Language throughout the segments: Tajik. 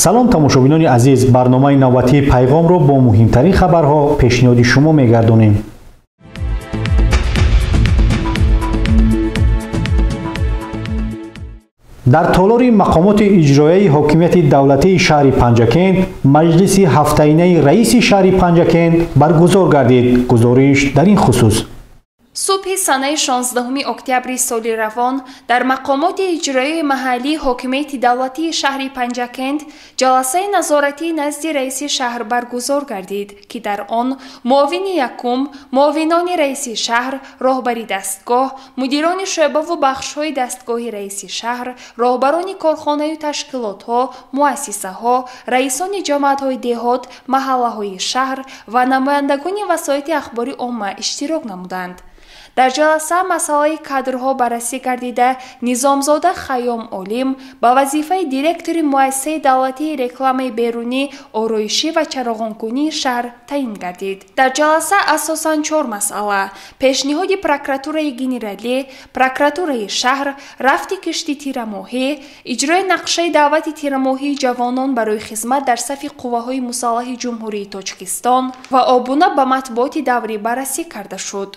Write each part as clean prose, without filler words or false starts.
Салом, тамошобинони азиз, барномаи навбатии Пайғомро бо муҳимтарин хабарҳо пешниҳоди шумо мегардонем. Дар толори мақомоти иҷроияи ҳокимияти давлатии шаҳри Панҷакент маҷлиси ҳафтаинаи раиси шаҳри Панҷакент баргузор гардид. Гузориш дар ин хусус. Субҳи санаи 16 октябри соли равон дар мақомоти иҷроияи маҳаллии ҳокимияти давлатии шаҳри Панҷакент ҷаласаи назоратӣ назди раиси шаҳр баргузор гардид, ки дар он муовини якум, муовинони раиси шаҳр, роҳбари дастгоҳ, мудирони шӯъбаву бахшҳои дастгоҳи раиси шаҳр, роҳбарони корхонаю ташкилотҳо, муассисаҳо, раисони ҷамоатҳои деҳот, маҳаллаҳои шаҳр ва намояндагони васоити ахбори омма иштирок намуданд. Дар ҷаласа масъалаи кадрҳо баррасӣ гардида, Низомзода Хайём Олим ба вазифаи директори муассисаи давлатии рекламаи берунӣ, ороишӣ ва чароғонкунии шаҳр таъин гардид. Дар ҷаласа асосан чор масъала: пешниҳоди прокуратураи генералӣ, прокуратураи шаҳр, рафти кишти тирамоҳӣ, иҷрои нақшаи даъвати тирамоҳии ҷавонон барои хизмат дар сафи қувваҳои мусаллаҳи Ҷумҳурии Тоҷикистон ва обуна ба матбуоти даврӣ баррасӣ карда шуд.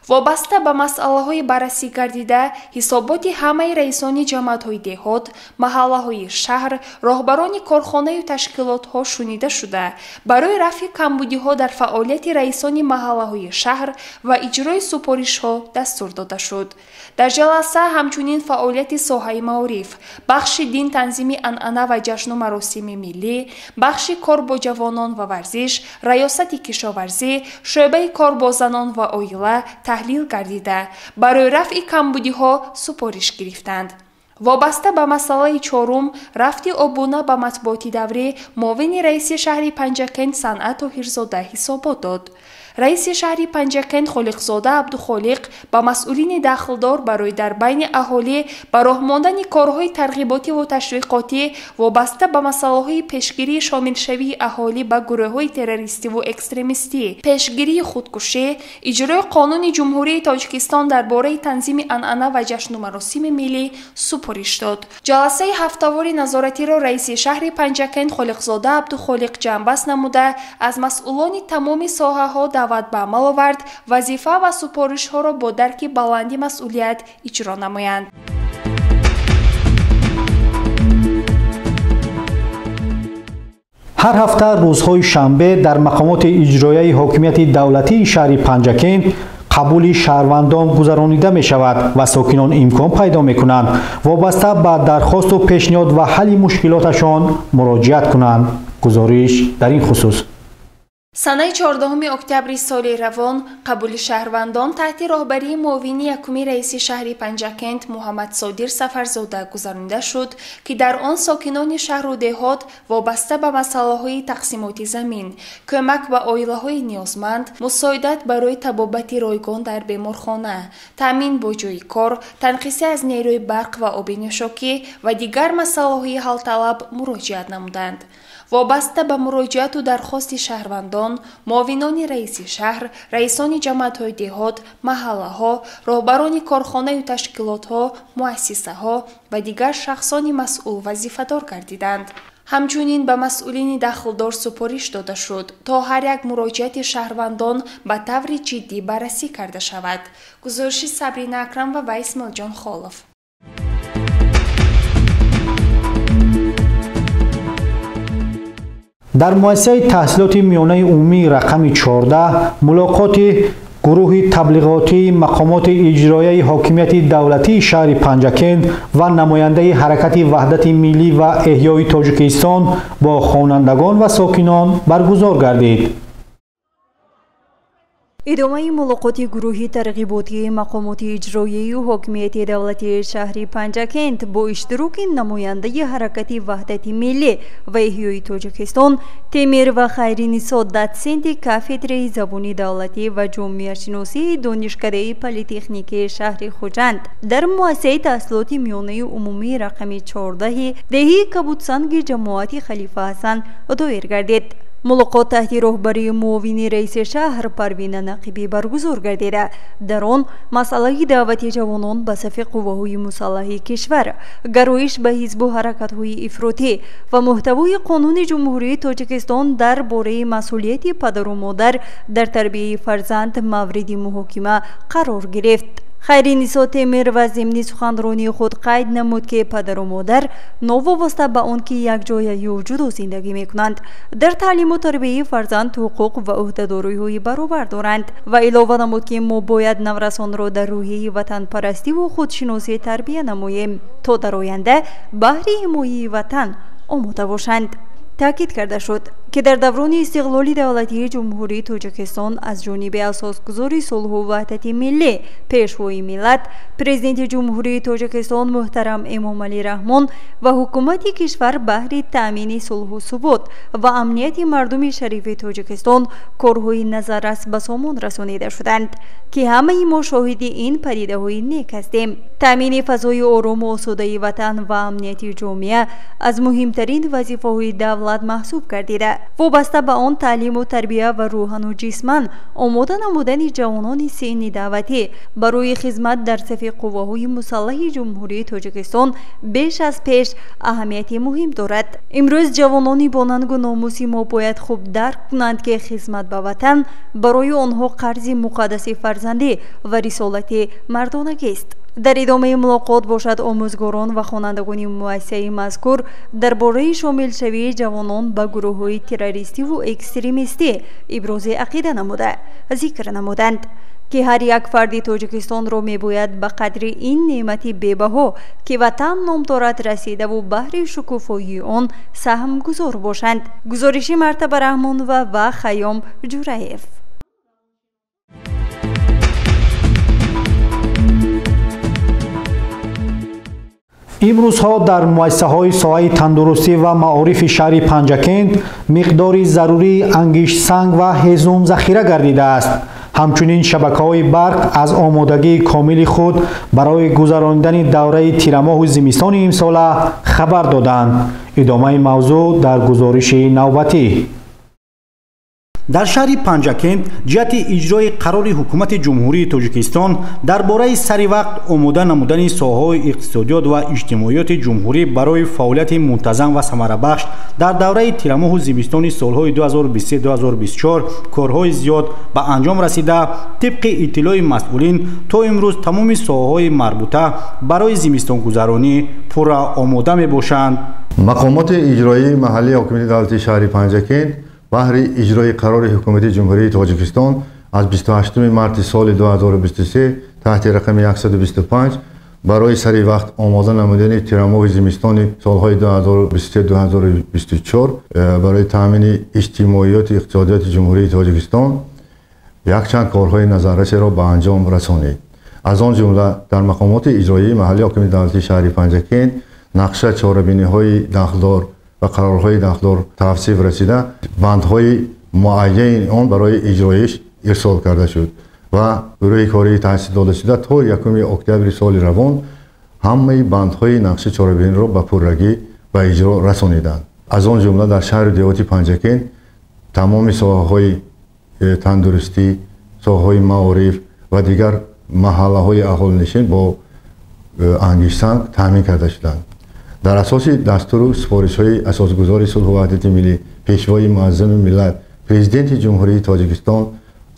Вобаста ба масъалаҳои баррасӣ гардида, ҳисоботи ҳамаи раисони ҷамоатҳои деҳот, маҳаллаҳои шаҳр, роҳбарони корхонаю ташкилотҳо шунида шуда, барои рафъи камбудиҳо дар фаъолияти раисони маҳаллаҳои шаҳр ва иҷрои супоришҳо дастур дода шуд. Дар ҷаласа ҳамчунин фаъолияти соҳаи маориф, бахши дин, танзими анъана ва ҷашну маросими миллӣ, бахши кор бо ҷавонон ва варзиш, раёсати кишоварзӣ, шӯъбаи кор бо занон ва оила таҳлил гардида, барои рафъи камбудиҳо супориш гирифтанд. Вобаста ба масъалаи чорум, рафти обуна ба матбуоти даврӣ, муовини раиси шаҳри Панҷакент Санъат Тоҳирзода ҳисобот дод. Раиси шаҳри Панҷакент Холиқзода Абдухолиқ ба масъулини дахлдор барои дар байни аҳолӣ ба роҳ мондани корҳои тарғиботиву ташвиқотӣ вобаста ба масъалаҳои пешгирии шомилшавии аҳолӣ ба гурӯҳҳои террористиву экстремистӣ, пешгирии худкушӣ, иҷрои қонуни Ҷумҳурии Тоҷикистон дар бораи танзими анъана ва ҷашну маросими миллӣ супориш дод. Ҷаласаи ҳафтавори назоратиро раиси шаҳри Панҷакент Холиқзода Абдухолиқ ҷамъбаст намуда, аз масъулони тамоми соҳаҳо даъват ба амал овард, вазифа ва супоришҳоро бо дарки баланди масъулият иҷро намоянд. Ҳар ҳафта рӯзҳои шанбе дар мақомоти иҷроияи ҳокимияти давлатии шаҳри Панҷакент қабули шаҳрвандон гузаронида мешавад ва сокинон имкон пайдо мекунанд вобаста ба дархосту пешниҳод ва ҳалли мушкилоташон муроҷиат кунанд. Гузориш дар ин хусус. Санаи 14 октябри соли равон қабули шаҳрвандон таҳти роҳбарии муовини якуми раиси шаҳри Панҷакент Муҳаммадсодир Сафарзода гузаронида шуд, ки дар он сокинони шаҳру деҳот вобаста ба масъалаҳои тақсимоти замин, кӯмак ба оилаҳои ниёзманд, мусоидат барои табобати ройгон дар беморхона, таъмин бо ҷойи кор, танқисӣ аз нерӯи барқ ва оби нӯшокӣ ва дигар масъалаҳои ҳалталаб муроҷиат намуданд. Вобаста ба муроҷиату дархости шаҳрвандон, муовинони раиси шаҳр, раисони ҷамоатҳои деҳот, маҳаллаҳо, роҳбарони корхонаю ташкилотҳо, муассисаҳо ва дигар шахсони масъул вазифадор гардиданд. Ҳамчунин ба масъулини дахлдор супориш дода шуд, то ҳар як муроҷиати шаҳрвандон ба таври ҷиддӣ баррасӣ карда шавад. Гузориши Сабрина Акрамова ва Исмоилҷон Холов. Дар муассисаи таҳсилоти миёнаи умумии рақами 14 мулоқоти гурӯҳи таблиғотии мақомоти иҷроияи ҳокимияти давлатии шаҳри Панҷакент ва намояндаи ҳаракати Ваҳдати миллӣ ва эҳёи Тоҷикистон бо хонандагон ва сокинон баргузор гардид. Идомаи мулоқоти гурӯҳи тарғиботии мақомоти иҷроияю ҳокимияти давлатии шаҳри Панҷакент бо иштироки намояндаи ҳаракати Ваҳдати миллӣ ва эҳёи Тоҷикистон Темир ва Хайринисо, дотсенти кафедраи забони давлатӣ ва ҷомеашиносии Донишкадаи политехникии шаҳри Хуҷанд дар муассисаи таҳсилоти миёнаи умумии рақами 14 деҳии Кабудсанги ҷамоати Халифа Ҳасан доир гардид. Мулоқот таҳти роҳбарии муовини раиси шаҳр Парвина Нақибӣ баргузор гардида. Дар он масъалаи даъвати ҷавонон ба сафи қувваҳои мусаллаҳи кишвар, гароиш ба ҳизбу ҳаракатҳои ифротӣ ва муҳтавои қонуни Ҷумҳурии Тоҷикистон дар бораи масъулияти падару модар дар тарбияи фарзанд мавриди муҳокима қарор гирифт. Хайринисо Темир ва зимни суханронии худ қайд намуд, ки падару модар новобаста ба он ки якҷоя ё ҷудо зиндагӣ мекунанд, дар таълиму тарбияи фарзанд ҳуқуқ ва ӯҳдадориҳои баробар доранд ва илова намуд, ки мо бояд наврасонро дар рӯҳияи ватанпарастиву худшиносӣ тарбия намоем, то дар оянда баҳри ҳимояи ватан омода бошанд. Таъкид карда шуд, ки дар даврони истиқлоли давлатии Ҷумҳурии Тоҷикистон аз ҷониби асосгузори сулҳу ваҳдати миллӣ, Пешвои миллат, Президенти Ҷумҳурии Тоҷикистон муҳтарам Эмомалӣ Раҳмон ва ҳукумати кишвар баҳри таъмини сулҳу субот ва амнияти мардуми шарифи Тоҷикистон корҳои назаррас ба сомон расонида шуданд, ки ҳамаи мо шоҳиди ин падидаҳои нек ҳастем. Таъмини фазои орому осудаи ватан ва амнияти ҷомеа аз муҳимтарин вазифаҳои давлат маҳсуб гардида, вобаста ба он таълиму тарбия ва рӯҳану ҷисман омода намудани ҷавонони синни даъватӣ барои хизмат дар сафи қувваҳои мусаллаҳи Ҷумҳурии Тоҷикистон беш аз пеш аҳамияти муҳим дорад. Имрӯз ҷавонони бонангу номуси мо бояд хуб дарк кунанд, ки хизмат ба ватан барои онҳо қарзи муқаддаси фарзандӣ ва рисолати мардонагист. Дар идомаи мулоқот бошад, омӯзгорон ва хонандагони муассисаи мазкур дар бораи шомилшавии ҷавонон ба гурӯҳҳои террористиву экстремистӣ ибрози ақида намуда, зикр намуданд, ки ҳар як фарди Тоҷикистонро мебояд ба қадри ин неъмати бебаҳо, ки ватан ном дорад, расидаву баҳри шукуфоии он саҳмгузор бошанд. Гузориши Мартаба Раҳмонова ва Хайём Ҷураев. Имрӯзҳо дар муассисаҳои соҳаи тандурустӣ ва маорифи шаҳри Панҷакент миқдори зарурии ангиштсанг ва ҳезум захира гардидааст. Ҳамчунин шабакаҳои барқ аз омодагии комили худ барои гузаронидани давраи тирамоҳу зимистони имсола хабар доданд. Идомаи мавзӯъ дар гузориши навбатӣ. Дар шаҳри Панҷакент ҷиҳати иҷрои қарори ҳукумати Ҷумҳурии Тоҷикистон дар бораи сари вақт омода намудани соҳаҳои иқтисодиёт ва иҷтимоиёти ҷумҳурӣ барои фаъолияти мунтазам ва самарабахш дар давраи тирамоҳу зимистони солҳои 2023-2024 корҳои зиёд ба анҷом расида, тибқи иттилои масъулин то имрӯз тамоми соҳаҳои марбута барои зимистонгузаронӣ пурра омода мебошанд. Мақомоти иҷроии маҳаллии ҳокимияти давлатии шаҳри Панҷакент баҳри иҷрои қарори ҳукумати Ҷумҳурии Тоҷикистон аз 28 марти соли 2023 таҳти рақами 125 барои сари вақт омода намудани тирамоҳи зимистони солҳои 2023-2024 барои таъмини иҷтимоиёти иқтисодиёти Ҷумҳурии Тоҷикистон якчанд корҳои назаррасеро ба анҷом расонид. Аз он ҷумла дар мақомоти иҷроии маҳаллии ҳокимияти давлатии шаҳри Панҷакент нақша чорабиниҳои дахлдор ва қарорҳои дахлдор тавсиф расида, бандҳои муайяни он барои иҷроиш ирсол карда шуд ва гурӯҳи кории таъсис дода шуда то 1 октябри соли равон ҳамаи бандҳои нақши чорабиниро ба пуррагӣ ба иҷро расониданд. Аз он ҷумла дар шаҳру деҳоти Панҷакент тамоми соҳаҳои тандурустӣ, соҳаҳои маориф ва дигар маҳаллаҳои аҳолинишин бо ангиштсанг таъмин карда шуданд. Дар асоси дастуру супоришҳои асосгузори сулҳу ваҳдати миллӣ, Пешвои муаззами миллат, Президенти Ҷумҳурии Тоҷикистон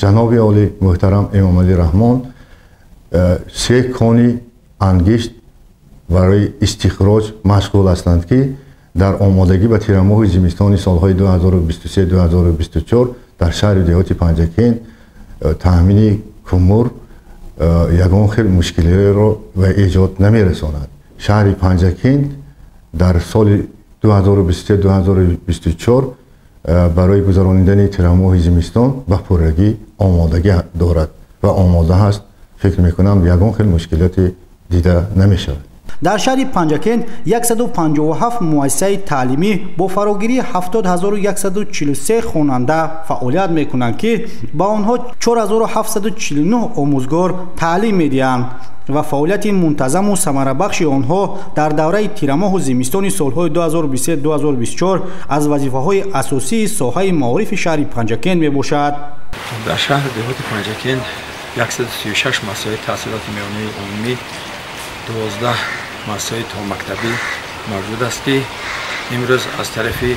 ҷаноби олӣ муҳтарам Эмомалӣ Раҳмон се кони ангишт барои истихроҷ машғул ҳастанд, ки дар омодагӣ ба тирамоҳи зимистони солҳои 2023-2024 дар шаҳри деҳоти Панҷакент таъмини кумур ягон хел мушкилиро ба эҷод намерасонад. Шаҳри Панҷакент дар соли 2023-2024 барои гузаронидани тирамоҳи зимистон ба пуррагӣ омодагӣ дорад ва омода ҳаст, фикр мекунам ягон хел мушкилоте дида намешавад. Дар шаҳри Панҷакент 157 муассисаи таълимӣ бо фарогирии 70143 хонанда фаъолият мекунанд, ки ба онҳо 4749 омӯзгор таълим медиҳанд ва фаъолияти мунтазаму самарабахши онҳо дар давраи тирамоҳу зимистони солҳои 2023-2024 аз вазифаҳои асосии соҳаи маорифи шаҳри Панҷакент мебошад. Дар шаҳри деҳоти Панҷакент 136 муассисаи таҳсилоти миёнаи умумӣ, 12 муассисаи томактабӣ мавҷуд аст, ки имрӯз аз тарафи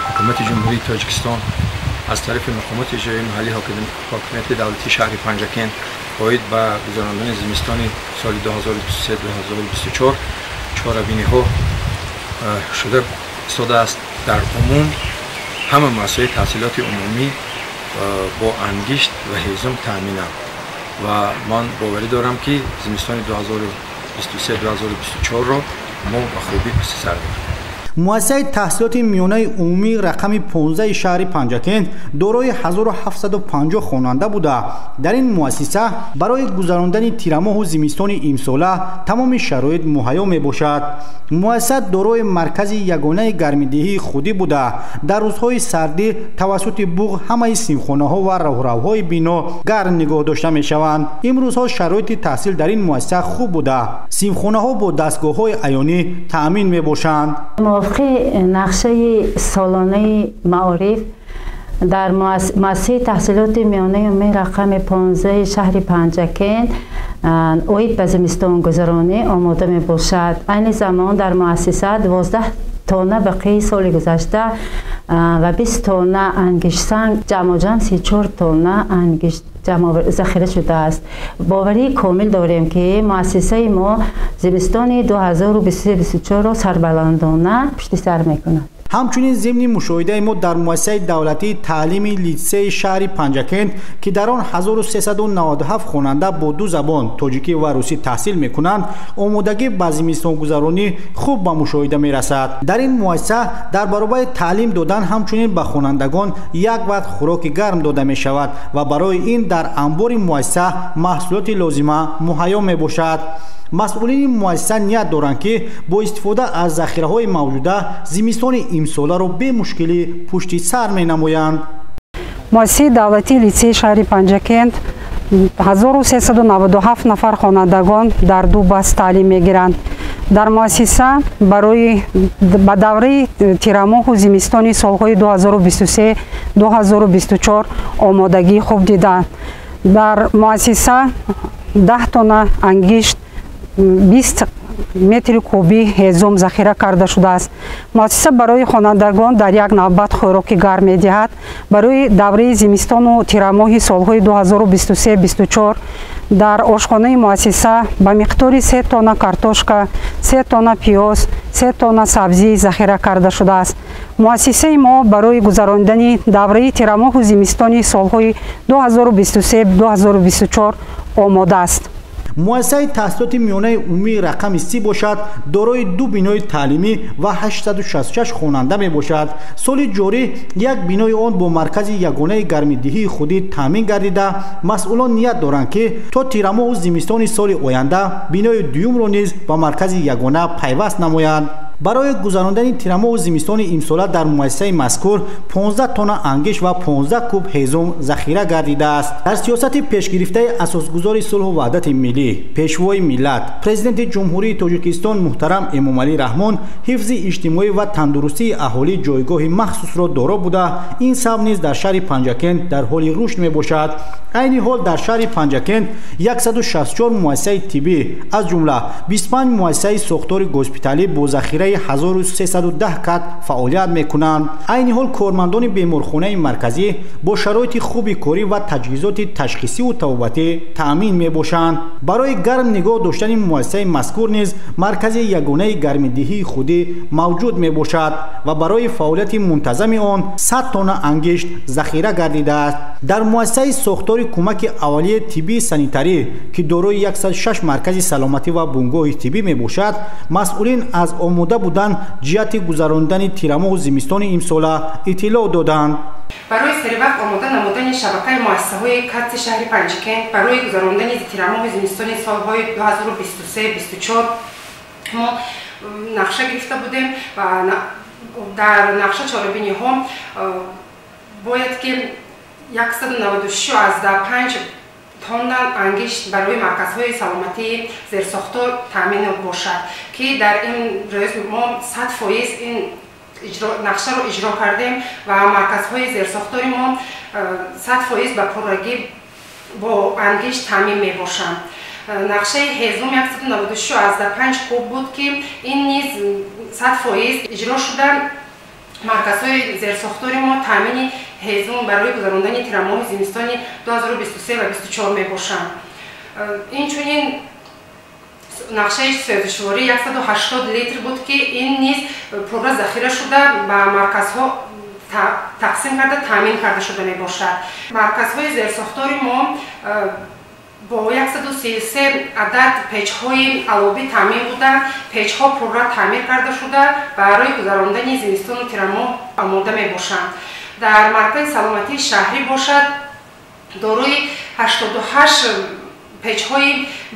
ҳукумати Ҷумҳурии Тоҷикистон, аз тарафи мақомоти иҷроияи маҳаллии ҳокимияти давлатии шаҳри Панҷакент оид ба гузарондани зимистони соли 2023-2024 чорабиниҳо шуда истодааст. Дар умум ҳама муассисаи таҳсилоти умумӣ бо ангишт ва ҳезум таъминанд ва ман боварӣ дорам, ки зимистони 2023-2024-ро мо ба хубӣ паси сар мекунем. Муассисаи таҳсилоти миёнаи умумӣ рақами 15 шаҳри Панҷакент дорои 1750 хонанда буда, дар ин муассиса барои гузарондани тирамоҳу зимистони имсола тамоми шароит муҳайё мебошад. Муассиса дорои маркази ягонаи гармидиҳии худӣ буда, дар рӯзҳои сардӣ тавассути буғ ҳамаи синфхонаҳо ва роҳравҳои бино гарм нигоҳ дошта мешаванд. Имрӯзҳо шароити таҳсил дар ин муассиса хуб буда, синфхонаҳо бо дастгоҳҳои аёнӣ таъмин мебошанд. Мувофиқи нақшаи солонаи маориф дар муассисаи таҳсилоти миёнаи умумии рақами 15 шаҳри Панҷакент оид ба зимистонгузаронӣ омода мебошад. Айни замон дар муассиса 12 тонна бақии соли гузашта ва 20 тонна ангиштсанг, ҷамъоҷамъ 34 тонна ангишт захира шудааст. Боварии комил дорем, ки муассисаи мо зимистони 2023-24-ро сарбаландона пушти сар мекунад. Ҳамчунин зимни мушоҳидаи мо дар муассисаи давлатии таълими литсеи шаҳри Панҷакент, ки дар он 1397 хонанда бо ду забон тоҷикӣ ва русӣ таҳсил мекунанд, омодагӣ ба зимистонгузаронӣ хуб ба мушоҳида мерасад. Дар ин муассиса дар баробари таълим додан ҳамчунин ба хонандагон як вақт хӯроки гарм дода мешавад ва барои ин дар анбори муассиса маҳсулоти лозима муҳайё мебошад. Масъулини муассиса ният доранд, ки бо истифода аз захираҳои мавҷуда зимистони имсоларо бемушкилӣ пушти сар менамоянд. Муассисаи давлатии литсеи шаҳри Панҷакент 1397 нафар хонандагон дар ду баст таълим мегиранд. Дар муассиса барои ба давраи тирамоҳу зимистони солҳои 2023-2024 омодагии хуб диданд. Дар муассиса 10 тонна ангишт, 20 метри кубӣ ҳезум захира карда шудааст. Муассиса барои хонандагон дар як навбат хӯроки гарм медиҳад. Барои давраи зимистону тирамоҳи солҳои 2023-24 дар ошхонаи муассиса ба миқдори 3 тонна картошка, 3 тонна пиёз, 3 тонна сабзӣ захира карда шудааст. Муассисаи мо барои гузарондани давраи тирамоҳу зимистони солҳои 2023-2024 омода аст. Муассисаи таҳсилоти миёнаи умумии рақами 30 бошад, дорои ду бинои таълимӣ ва 866 хонанда мебошад. Соли ҷорӣ як бинои он бо маркази ягонаи гармидиҳии худӣ таъмин гардида, масъулон ният доранд, ки то тирамоҳу зимистони соли оянда бинои дуюмро низ ба маркази ягона пайваст намоянд. Барои гузарондани тирамоҳу зимистони имсола дар муассисаи мазкур 15 тонна ангишт ва 15 куб ҳезум захира гардидааст. Дар сиёсати пешгирифтаи асосгузори сулҳу ваҳдати миллӣ, пешвои миллат, Президенти Ҷумҳурии Тоҷикистон муҳтарам Эмомалӣ Раҳмон ҳифзи иҷтимоӣ ва тандурустии аҳолӣ ҷойгоҳи махсусро доро буда, ин самт низ дар шаҳри Панҷакент дар ҳоли рушд мебошад. Айни ҳол дар шаҳри Панҷакент 164 муассисаи тиббӣ, аз ҷумла 25 муассисаи сохтори госпиталӣ бо захираи 1310 кат фаъолият мекунанд. Айни ҳол кормандони беморхонаи марказӣ бо шароити хуби корӣ ва таҷҳизоти ташхисиву табобатӣ таъмин мебошанд. Барои гарм нигоҳ доштани муассисаи мазкур низ маркази ягонаи гармидиҳии худӣ мавҷуд мебошад ва барои фаъолияти мунтазами он 100 тонна ангишт захира гардидааст. Дар муассисаи сохтори кӯмаки аввалияи тиббии санитарӣ, ки дорои 106 маркази саломатӣ ва бунгоҳи тиббӣ мебошад, масъулин аз омода омода будан ҷиҳати гузаронидани тирамоҳу зимистони имсола иттилоъ доданд. Барои серивақт омода намудани шабакаи муассисаҳои КАТСи шаҳри Панҷакент барои гузарондани тирамоҳи зимистони солҳои 2023-24 мо нақша гирифта будем ва дар нақша чорабиниҳо бояд ки 196,5 тонна ангишт барои марказҳои саломатии зерсохтор таъмин бошад, ки дар ин рӯз мо 100% ин нақшаро иҷро кардем ва марказҳои зерсохтори мо 100% ба пуррагӣ бо ангишт таъмин мебошанд. Нақшаи ҳезум 196,5 куб буд, ки ин низ 100% иҷро шуда. Марказҳои зерсохтори мо таъмини ҳезум барои гузарондани тирамоҳи зимистони 2023 ва 24 мебошанд. Инчунин нақшаи сӯзишворӣ 180 литр буд, ки ин низ пурра захира шуда ба марказҳо тақсим карда таъмин карда шуда мебошад. Марказҳои зерсохтори мо бо 133 адад печҳои алобӣ таъмин буда, печҳо пурра таъмир карда шуда барои гузарондани зимистону тирамоҳ омода мебошанд. Дар маркази саломатии шаҳрӣ бошад, дорои 88 печҳои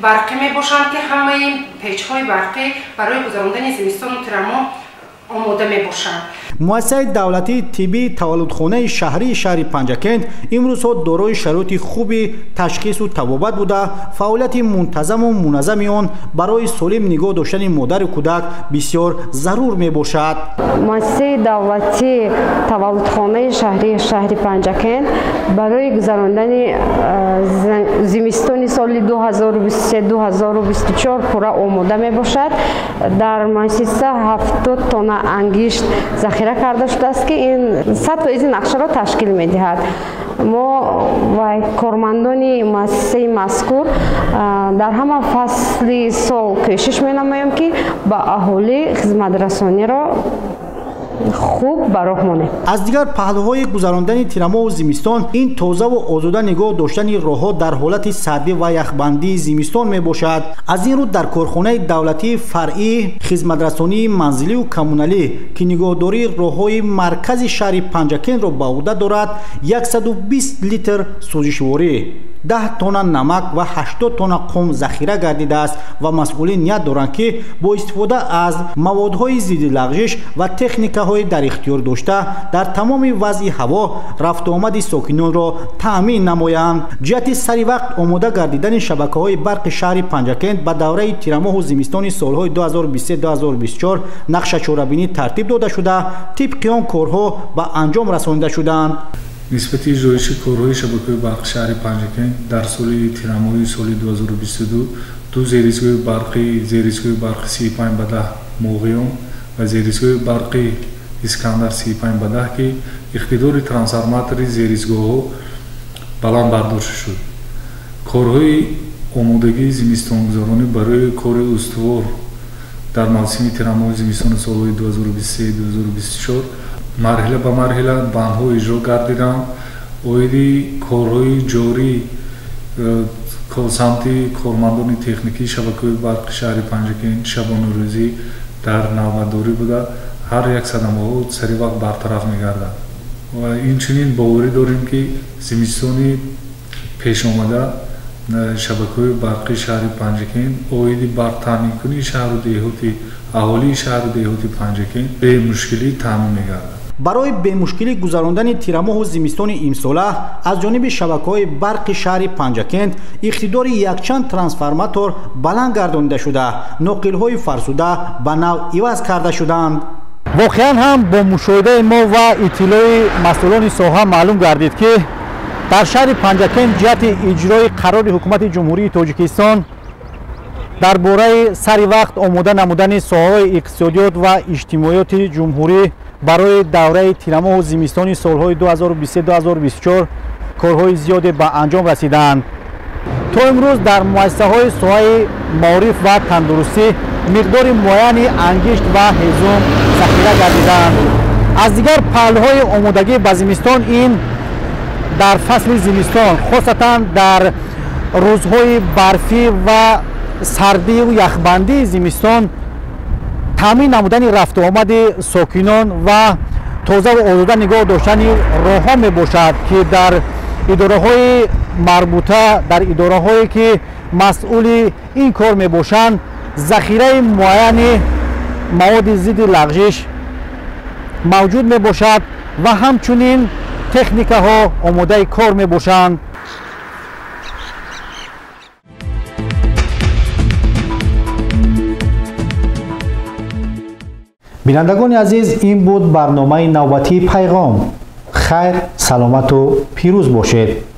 барқӣ мебошанд, ки ҳамаи печҳои барқӣ барои гузарондани зимистону тирамоҳ омода мебошанд. Муассисаи давлатии тиббии таваллудхонаи шаҳрии шаҳри Панҷакент имрӯзҳо дорои шароити хуби ташхису табобат буда, фаъолияти мунтазаму муназзами он барои солим нигоҳ доштани модару кӯдак бисёр зарур мебошад. Муассисаи давлатии таваллудхонаи шаҳрии шаҳри Панҷакент барои гузарондани зимистони соли 2023-2024 пурра омода мебошад. Дар муассиса 70 тонна ангишт захира карда шудааст, ки ин 100% нақшаро ташкил медиҳад. Мо ва кормандони муассисаи мазкур дар ҳама фасли сол кӯшиш менамоем, ки ба аҳолӣ хизматрасониро хуб ба роҳ монем. Аз дигар паҳлӯҳои гузарондани тирамоҳу зимистон ин тозаву озода нигоҳ доштани роҳҳо дар ҳолати сардӣ ва яхбандии зимистон мебошад. Аз ин рӯ дар корхонаи давлатии фаръии хизматрасонии манзилию коммуналӣ, ки нигоҳдории роҳҳои маркази шаҳри Панҷакентро ба ӯҳда дорад, 120 литр сӯзишворӣ, 10 тонна намак ва 80 тонна қум захира гардидааст ва масъулин ният доранд, ки бо истифода аз маводҳои зидди лағжиш ва техникаҳои дар ихтиёр дошта дар тамоми вазъи ҳаво рафтуомади сокинонро таъмин намоянд. Ҷиҳати сари вақт омода гардидани шабакаҳои барқи шаҳри Панҷакент ба давраи тирамоҳу зимистони солҳои 2023-2024 нақшачорабинӣ тартиб дода шуда, тибқи он корҳо ба анҷом расонида шуданд. Нисбати иҷроиши корҳои шабакаи барқи шаҳри Панҷакент дар соли тирамоҳи соли 2022 ду зеризгоҳи барқӣ, зеризгоҳи барқи 35 ба 10 Моғиён ва зеризгоҳи барқи Искандар 35 ба 10, ки иқтидори трансформатори зеризгоҳҳо баланд бардошта шуд. Корҳои омодагии зимистонгузаронӣ барои кори устувор дар мавсими тирамоҳи зимистони солҳои 2023-2024 марҳила ба марҳила бандҳо иҷро гардиданд. Оиди корҳои ҷорӣ самти кормандони техникии шабакаҳои барқи шаҳри Панҷакент шабонарӯзӣ дар навбатдорӣ буда, ҳар як садамаҳо сари вақт бартараф мегардад ва инчунин боварӣ дорем, ки зимистони пешомада шабакаҳои барқии шаҳри Панҷакент оиди барқ таъминкунии шаҳру деҳоти аҳолии шаҳру деҳоти Панҷакент бемушкилӣ таъмин мегардад. Барои бемушкилӣ гузарондани тирамоҳу зимистони имсола аз ҷониби шабакаҳои барқи шаҳри Панҷакент иқтидори якчанд трансформатор баланд гардонида шуда, ноқилҳои фарсуда ба нав иваз карда шуданд. Воқеан ҳам бо мушоҳидаи мо ва иттилои масъулони соҳа маълум гардид, ки дар шаҳри Панҷакент ҷиҳати иҷрои қарори Ҳукумати Ҷумҳурии Тоҷикистон дар бораи сари вақт омода намудани соҳаҳои иқтисодиёт ва иҷтимоиёти ҷумҳурӣ барои давраи тирамоҳу зимистони солҳои 2023-2024 корҳои зиёде ба анҷом расидаанд. То имрӯз дар муассисаҳои соҳаи маориф ва тандурустӣ миқдори муайяни ангишт ва ҳезум захира гардидаанд. Аз дигар паҳлӯҳои омодагӣ ба зимистон ин дар фасли зимистон, хосатан дар рӯзҳои барфӣ ва сардию яхбандии зимистон, Таъмин намудани рафту омади сокинон ва тоза ва озода нигоҳ доштани роҳҳо мебошад, ки дар идораҳои марбута, дар идораҳое ки масъули ин кор мебошанд, захираи муайяни маводи зидди лағжиш мавҷуд мебошад ва ҳамчунин техникаҳо омодаи кор мебошанд. Бинандагони азиз, ин буд барномаи навбатии Пайғом. Хайр, саломату пирӯз бошед.